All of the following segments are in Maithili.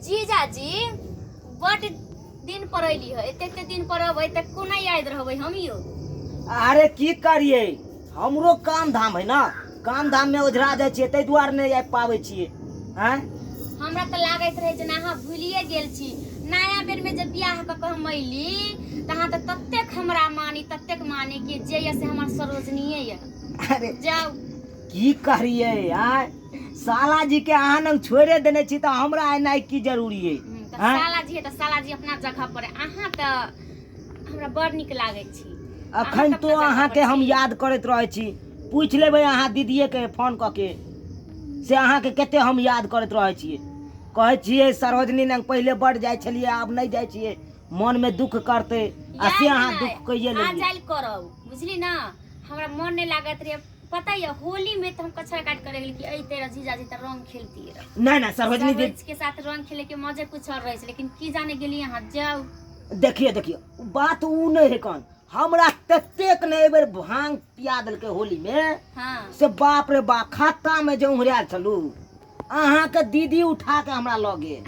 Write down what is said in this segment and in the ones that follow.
जीजाजी बड दिन पर अयली है, एते एते दिन पर अबै तऽ कोना याद रहबै हम यौ? अरे की करियै, हमरो काम धाम है ना, काम धाम में ओझरा जाइ छियै, ताहि दुआरे नहि आबि पाबै छियै। आँय, हमरा तऽ लागैत रहै जेना अहाँ भूलिए गेल छी। नया बेर में जे बियाह कऽ कऽ हम अयली तऽ अहाँ तऽ ततेक हमरा मानी, ततेक मानी कि जे यऽ से हमर सरोजनीये यऽ। अरे जाउ, की करियै, आँय, साला जी के अहाँ लग छोड़े देने छी तऽ हमरा एनाइ की जरूरी है? तऽ आँय? साला जी है तऽ साला जी अपना जगह पर है। अहाँ तऽ हमरा बड़ नीक लागै छी। अखन अहाँ तो तऽ अपना जगह अहाँके पर हम छी। याद करैत रहै छी। पूछि लेबै अहाँ दीदीए के फोन कऽ के से अहाँके कते हम याद करैत रहै छियै। कहै छियै सरोजनी लग पहिले बड़ जाइ छलियै, आब नहि जाइ छियै, मनमे दुख करतै आ से याद अहाँ नहि, दुख कहिए आ लेलियै। जाइल करब, बुझली ना? हमरा मन नहि लागैत रहे। पता ये, होली में तो हम कचरा काट कर गेली कि अइते रह जीजाजी तऽ रंग खेलती रह। नहि नहि, सरोजनी दीदी सरोज के साथ रंग खेले के मजे कुछ और रहे छै, लेकिन की जाने गेली अहाँ। जाउ, देखिए देखिए, बात उ नहि है कन, हमरा ततेक ने एहि बेर भांग पिया देलकै होली में। हाँ। से बाप रे बाप, खाता में जे उंघरायल छलू, अहाँके दीदी उठा के हमरा लऽ गेल।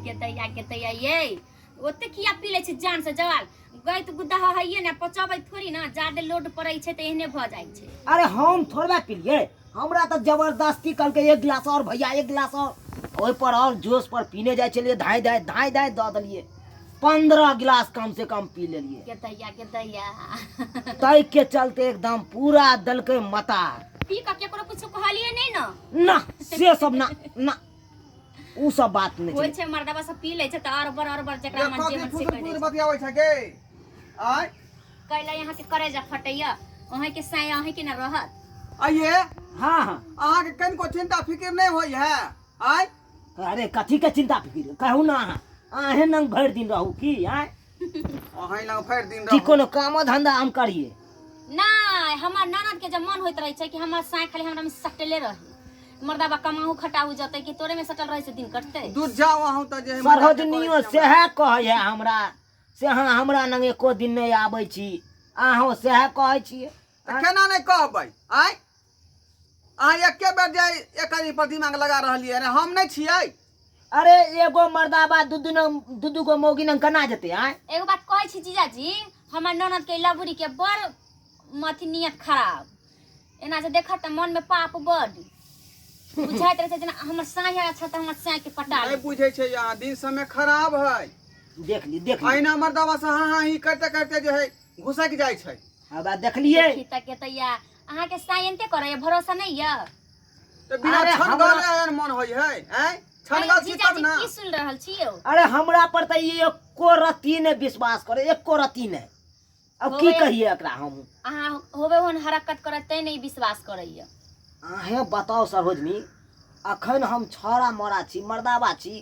केतैया केतैया ये, ओते किया पी लै छै जान से जवाल गैत गुद्दा हइए ने, पचबै थोड़ी ना, जादे लोड पड़ै छै तऽ एहने भऽ जाइ छै। अरे हम थोड़बे पिलियै, हमरा तऽ जबरदस्ती कहलकै एक गिलास और भैया, एक गिलास और। ओहि पर और जोश पर पीने जाइ छलियै, धाँइ धाँइ धाँइ धाँइ दऽ देलियै, 15 गिलास कम से कम पी लेलियै। केतैया केतैया, ताहि के चलते एकदम पूरा देलकै मता। पी कऽ केकरो कुछो कहलियै नहि ने? ना, से सब ना ना, उ सब बात नहि होइ छै। छै, मर्दबा सब पी लै छै तऽ अरबर अरबर जकरा मन जे कथी मन से फुसुर कहि दै फुसुर छै। बतियाबै छै गे? आय, कैला यहाँ के करेजा फटैया? अहीं के साया अहीं के ना रहत। आइए। हाँ हाँ। अहाँके कनिको चिंता फिकिर नहि होइ है? आय, अरे कथी के चिंता फिकिर, कहू ना अहाँ? अहें नंग भरि दिन रहू की? आँय, अहीं लग भरि दिन की रहू? कोनो कामो धंधा हम करिए? नहि, हमर ननद के जब मन होइत रहै छै कि हमर साय खाली हमरा में सटले रहे, मर्दाबा कमाहू खटाहू जतै कि तोरे में सटल रहै से दिन कटतै? दूर जाओ अहूँ तऽ जे मजाक करै सरोजनियो छी हमरा। सएह कहै है हमरा से अहाँ हमरा लग एको दिन नहि आबै छी। अहूँ सएह कहै छियै? तऽ केना नहि कहबै? आय, अहाँ एके बेर जे एक आदमी पर दिमाग लगा रहलियै, अरे हम नहि छियै? अरे एगो मर्दाबा दू दू नंग दू दू गो मौगी नंग केना जेतै? आँय, एगो बात कहै छी जीजाजी, हमर ननद के लबुरी के बड़ अथी नियत खराब। एना जे देखत तऽ मन में पाप बड बुझाइत रहै छै, जेना हमर साँय अच्छा तऽ हमर साँय के पटा नहि लेतै। बुझै छै अहाँ, दिन समय खराब है। देख ली, देख ली। अहिना मर्दाबा से हाँ हाँ ही करते करते जे है घुसक जाइ छै। अब देखलियै? देखी तऽ केतैया, अहाँके साँय एनते करैया, भरोसा नहि यऽ? तऽ बिना अरे छन हमरा- गले एहन मन होइ है? आँय, छनगल छी तब जीजाजी ना। की सुनि रहल छी यौ? अरे हमरा पर तऽ ई एको रत्ती नहि विश्वास करे, एको रत्ती नहि। अब की होबे- कहिए एकरा हम? अहाँ होबे ओहन हरकत करत तैं नहि विश्वास करैया। अहें बताउ सरोजनी, अखन हम छौड़ा मरा छी, मर्दाबा छी,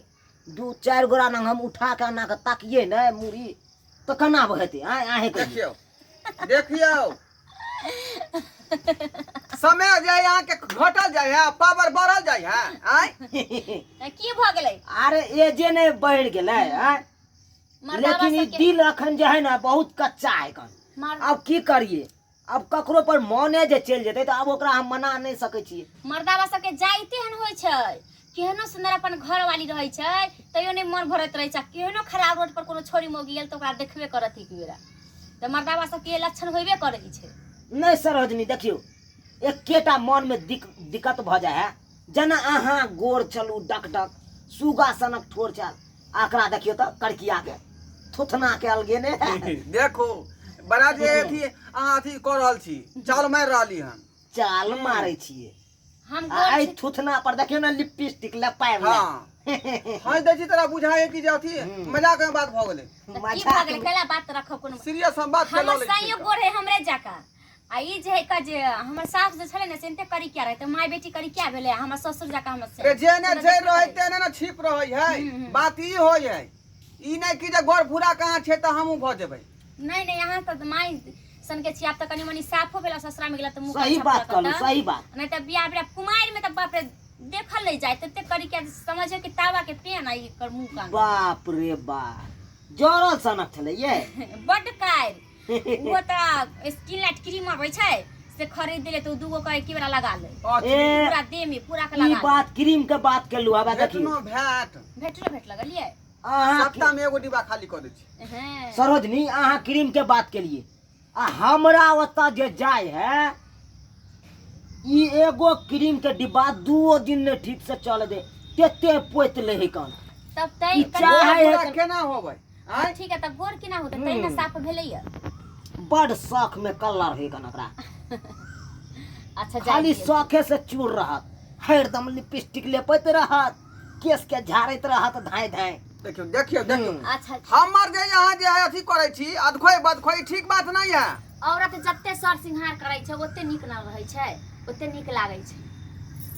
दू चारि गोरा नंग हम उठा के एना के ताकिए ने मुड़ी तऽ केना हेतै? आँय, अहें कहियौ। देखियौ देखियौ, समय जे अहाँके घटल जाइ है, पावर बढ़ल जाइ है। आँय, तऽ की भऽ गेलै? अरे एजे नहि बढ़ि गेलै? आँय, मर्दाबा लेकिन ई सबके दिल अखन जे है ने बहुत कच्चा है कन। आब की करिए, अब ककरो पर मने जे चलि जेतै तऽ आब ओकरा हम मना नहि सकै छियै। मर्दाबा सबके जाइते हन होइ छै, केहनो सुन्दर अपन घरवाली रहै छै तैयो नहि मन भरैत रहै छै, आ केहनो खराब रोड पर कोनो छोरी मौगी गेल तऽ ओकरा देखबे करत एक बेरा। तऽ मर्दाबा सबके लक्षण होइबे करै छै। नहि सरोजनी, देखियौ, एकेटा मनमे दिक्कत भऽ जाइ है, जेना अहाँ गोर चलू डक डक सुगा सनक ठोर चाल, आकरा देखियौ तऽ करकिया के थुथना के अलगे ने है। देखू, बड़ा जे अथी अहाँ अथी कऽ रहल छी, चाल मारि रहली हन। चाल मारै छियै? हम आ गोर एहि छी। थुथना पर देखियौ ने लिपस्टिक लपायल। हाँ, हँसि दै छी तोरा बुझाइ है कि जे अथी मजाक में बात भऽ गेलै। तऽ की भऽ गेलै? कैला बात रखब कोनो सीरियस हम बात के लऽ हमर लै छियै। साइयो गोर है हमरे जकाँ, आ ई जे है का जे हमर सास जे छलै ने से एते करी क्या रहै तऽ माय बेटी करी क्या भेलै, हमर ससुर जकाँ हमर रे सास। जेने से जे देखबे रहै करै। तेने ने छिप रहै है। बात ई होइ है, ई नहि कि जे गोर भूरा कहाँ छै तऽ हमहूँ भऽ जेबै। नहीं नहीं, यहाँ तऽ माय सन के छी, आब तऽ कनी मनी साफो भेला, ससुरा में गेला तऽ मुँह सही कान बात छपलक कहलू। तऽ। सही बात। नहीं तऽ बियाह बियाह कुमारि में तऽ बाप रे देखल नहीं जाय, तते करी के समझे कि तावा के पेन आ एकर मुँह कान। बाप रे बाप, जरल सनक छलै ये। बड्ड कारि, ओ तऽ स्किन लाइट क्रीम अबै छै से खरीद दिले तो दूगो के एके बेरा लगा ले। अथी, ए पूरा देह में पूरा के ई लगा ले। बात क्रीम के बात केलू आबा देखियो। भेटनो भेट। भेटलो भेट लगलियै। अहाँ सप्ताह में एगो डिब्बा खाली कऽ दै छी। हैं। सरोजनी अहाँ क्रीम के बात केलिए आ हमरा ओतऽ जे जाय है ई एगो क्रीम के डिब्बा दुओ दिन ने ठीक से चल दे तेते पोति ले है कन। तब तै ई कनि- चाह है गोर कन- केना होबै? आँय? ठीक है तब गोर केना होतै तै ने साफ भेलैया। बड शौक में कलर है कन ओकरा। अच्छा जाय खाली दियौ। शौखे से चूर रहत, हरदम लिपस्टिक लेपैत रहत, केस के झाड़ैत रहत धाय धाय। देखियौ देखियौ देखियौ। अच्छा हमर जे यहाँ जे है अथी करै छी अधखोइ बदखोइ ठीक बात नहीं है। औरत जते सर सिंहार करै छै ओते नीक न रहै छै, ओते नीक लागै छै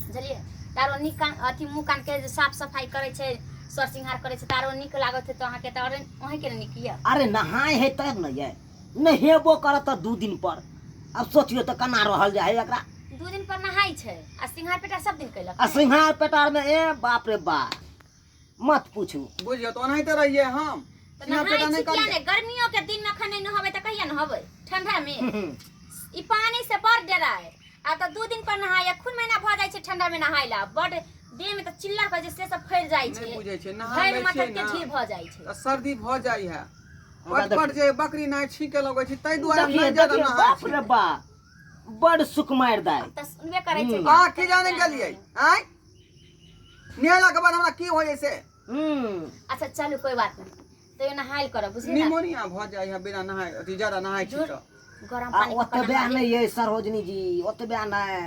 बुझलियै। तारो नीक कान अथी मुँह कान के जे साफ सफाई करै छै सर सिंहार करै छै तारो नीक लागत है तो अहाँके तऽ आओर अहींके ने नीक यऽ। अरे नहाय है तब ने ये, नहेबो करत तऽ 2 दिन पर। अब सोचियो तऽ केना रहल जाय है एकरा। 2 दिन पर नहाय छै आ सिंहार पेटार सब दिन कैलक। आ सिंहार पेटार में ए बाप रे बा मत पूछू। बुझियौ तऽ ओनाहिते रहियै हम। तऽ सिंहार नहाय पेटार छी नहि किया करियै। नहि? गर्मियों के दिन में अखन नहि नहबै तऽ कहिया नहबै? ठंडा में। ई पानी से बड़ डराय। आ तऽ 2 दिन पर नहाय, खून महीना भऽ जाइ छै ठंडा में नहाय ला। बड़ देह में तऽ चिल्लर भऽ जाइ छै, से सब फैल जाइ छै। नहि बुझै छै, नहा भरि लै माथा छियै के ने, ढीर भऽ जाइ छै। तऽ सर्दी भऽ जाइ है। हमरा पट पट देखियौ। जे बकरी नाय छीके लगै छै ताहि दुआरे हम देखियौ, नहि ज्यादा देखियौ, नहाय बाप छी। रे बा बड़ सुकुमारि दाय। तऽ सुनबे करै छै। अहाँ की जाने गेलियै? आँय? नहेला के बाद हमरा की हो जाइ से? अच्छा चलू कोई बात नहीं, तैयो नहायल करब बुझलियै ने? निमोनिया भऽ जाइ है बिना नहाय अथी ज्यादा नहाय छी तऽ। गरम आ पानी कऽ ओतबे नहा नहि ये सरोजनी जी, ओतबे नहि।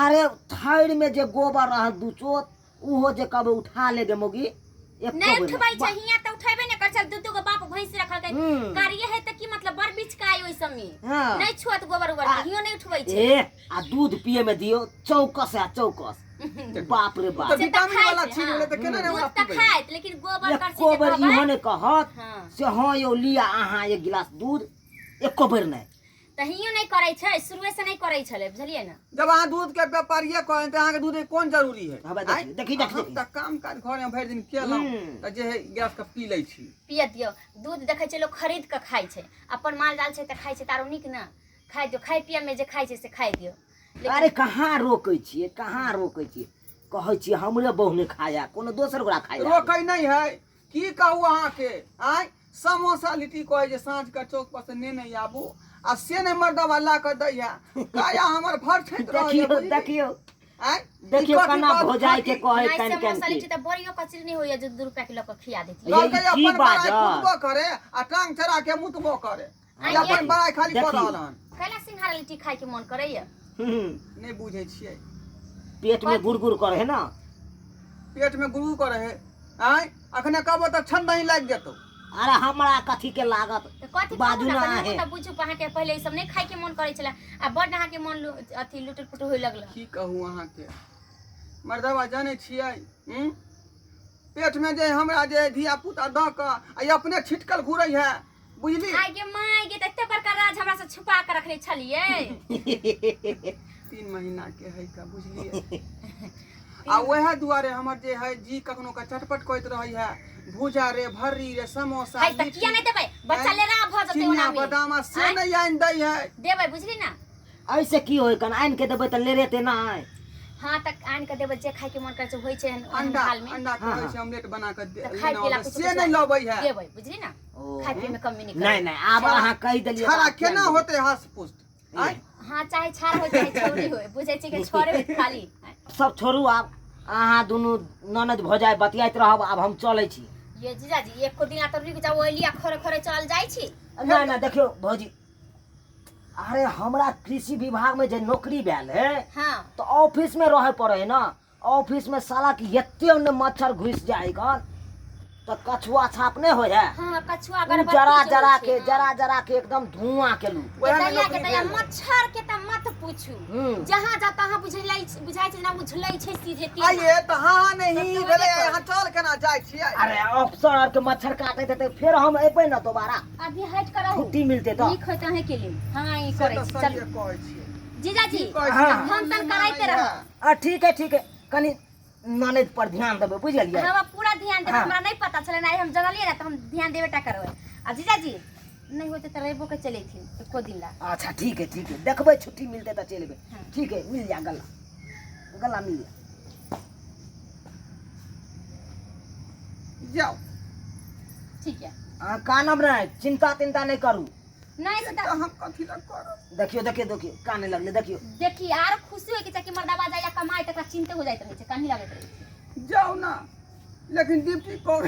अरे थैर में जे गोबर रहत दू चोत उहो जे कब उठा ले गे मौगी, एको नहीं बेर उठबै छै, वाह। हियां तऽ उठेबे नहि करै छै। दू दू गो बाप भैंस रखल के कार्य है तऽ की मतलब बड़ बीच का ओइ सब में। हाँ। नहीं छुअत गोबर उबर के, हियो नहीं उठबै छै। ए आ दूध पिए में दियो चौकस है चौकस। बाप रे बाप। तऽ से तऽ विटामिन खाइ वाला छै, चीज हाँ। भेलै तऽ केना ने दूध ओकरा तऽ पीबै? खाइत लेकिन गोबर करसी एको जे बेर कहबै, इहो नहि कहत हाँ। से हाँ यौ लिअ अहाँ एक गिलास दूध, एको बेर नहि। तऽ हियो नहि करै छै, शुरुए से नहि करै छलै बुझलियै ने। जब अहाँ दूध के व्यापारिये कहै तऽ अहाँके दूध के कोन जरूरी है? हँ, देखियौ, आँय? देखियौ, देखियौ, हम देखियौ। तऽ काम काज घर में भरि दिन केलहुँ तऽ जे है गैस के पी लै छी। पियत दियौ दूध। देखै छै लोक खरीद कऽ खाइ छै, अपन माल जाल छै तऽ खाइ छै, तारो नीक ने खाइ दियौ। खाइ पियमे जे खाइ छै से खाइ दियौ। अरे कहाँ रोकै छियै, कहाँ रोकै छियै? कहै छियै हमरे बहु नहि खाया, कोनो दोसर गोरा खाया। रोकै नहि है की कहू अहाँके? आँय समोसा लिट्टी कहै जे साँझ के चौक पर से नेने आबू आ से नहि मर्दवा ला कऽ दै है। काया हमर भर छैत रहैया, देखियौ, बुझलियै? देखियौ। आँय? ई देखियौ कथी केना बात भौजाइ के खाकी? कहै नहि कानि समोसा कानि के। लिट्टी तऽ बड़ियो कचरी नहि होइया जे 2 रुपया के लऽ कऽ खिया देती। ये कहलकै की अपन बड़ाइ बाजत? कुदबो करे आ टांग चढ़ा के मुतबो करे। आँय, ई अपन ये- बड़ाइ खाली कऽ देखियौ। रहल हन। कैला सिंघाड़ा लिट्टी खाय के मन करैया? नहि बुझै छियै। पेट में गुड़ गुड़ करे है ना? पेट में गुड़ करे है। आँय अखने कहबो तऽ छन दही लागि जेतौ। अरे हमरा कथी के लागत? तऽ कथी बाजू कहू ना ने, कनि आहे। हमहूँ तऽ बुझू अहाँके पहिले ई सब नहि खाय के मन करै छलै आ बड्ड अहाँके मन अथी लुटुर पुटुर होय लगल। की कहू अहाँके मर्दवा जानै छियै? पेट में जे हमरा जे धिया पुता दऽ कऽ आ ई अपने छिटकल घुरै है बुझली? आइ गे माय गे, तऽ एते बड़का राज हमरा से छुपा के रखने छलियै। 3 महीना के है का बुझलियै? आ वएह दुआरे हमर जे है जी कखनो के चटपट करैत रहै है, भुजा रे भर्री रे समोसा है तऽ किया नहि देबै? बच्चा आँय? लेरा भऽ जेतै चिनिया ओना में। बादाम आ से आँय? नहि आनि दै है। देबै बुझली ना? ऐसे की होय कन आनि के देबै तऽ लेरेते नहि। हाँ तऽ आनि के देबै, जे खाय के मन करै छै होइ छै एहन एहन अंडा हाल में। अंडा हाँ, कहै हाँ। छै ऑमलेट बना के दे- तऽ खाय लेने पीला अबै, कुछ से कुछ नहि लबै है। देबै बुझली ना? ओ। खाय पिए में कमी नहि नहीं करबै। नहीं आब अहाँ कहि देलियै तऽ छाड़ा आब केना ध्यान देबै। होतै हस पुष्ट? आँय? हाँ चाहे छाड़ हो चाहे छौरी हो, बुझै छै कि छोड़े होइत खाली। सब छोड़ू, आब अहाँ दुनू ननद भौजाइ बतियाइत रहब, आब हम चलै छी। ये जीजाजी एको दिन तऽ रुकि जाउ, ओलिया खरे खरे चल जाइ छी। नहि नहि देखियौ भौजी, अरे हमरा कृषि विभाग में जे नौकरी भेल है हाँ। तो ऑफिस में रहे पड़े है ना। ऑफिस में साला की एते ने मच्छर घुस जाए गन तो कछुआ छाप नहीं होय है। हाँ, कछुआ उ गर्भवती जरा जे जरा होइ छै, के, हाँ। जरा जरा के एकदम धुआं केलू। वएह में तैया के नौकरी तैया भेल है। मच्छर के तऽ मत पूछू, जहाँ जा तहाँ बुझलै बुझाइ छै जेना उझलै छै सीधे तेना। आइए तऽ हाँ हाँ नहीं तब तऽ भेलै, होबे अहाँ चल केना जाइ छियै? अरे अफसर आर के मच्छर काटे देते फिर हम एबै ना दोबारा। अभी हट कर रहू। छुट्टी मिलते तऽ। नीक होइत अहें के लेल। हाँ, ई से करै तऽ छी, सहिए चलू। कहै छियै। जीजाजी, की कहै हाँ। छियै? फोन तोन कराइते नहीं रहब। है। आ ठीक है ठीक है, कनी ननद पर ध्यान देबै बुझलियै? हमरा पूरा ध्यान देबै। हाँ। हमरा नहि पता छलै, आइ हम जनलियै ने तऽ हम ध्यान देबे टा करबै। आ जीजाजी नहि होते तऽ रविओ के चलि अयथिन एको दिन ला। अच्छा ठीक है, ठीक है, देखबै छुट्टी मिलतै तऽ चलि एबै। हाँ। ठीक है, मिल जा गला, गला मिल जा। जाउ। ठीक है। अहाँ कानब नहि, चिंता तिंता नहि करू। नहीं से तऽ हम कथी लए करब? देखियो देखियो देखियो, काने लगले, देखियो। देखी आर खुशी होय के चाही कि मर्दाबा जाइया कमाई, तकरा चिंते हो जाइत रहै छै, कान्ही लागैत रहै छै। जाउ ना, लेकिन ड्यूटी कर।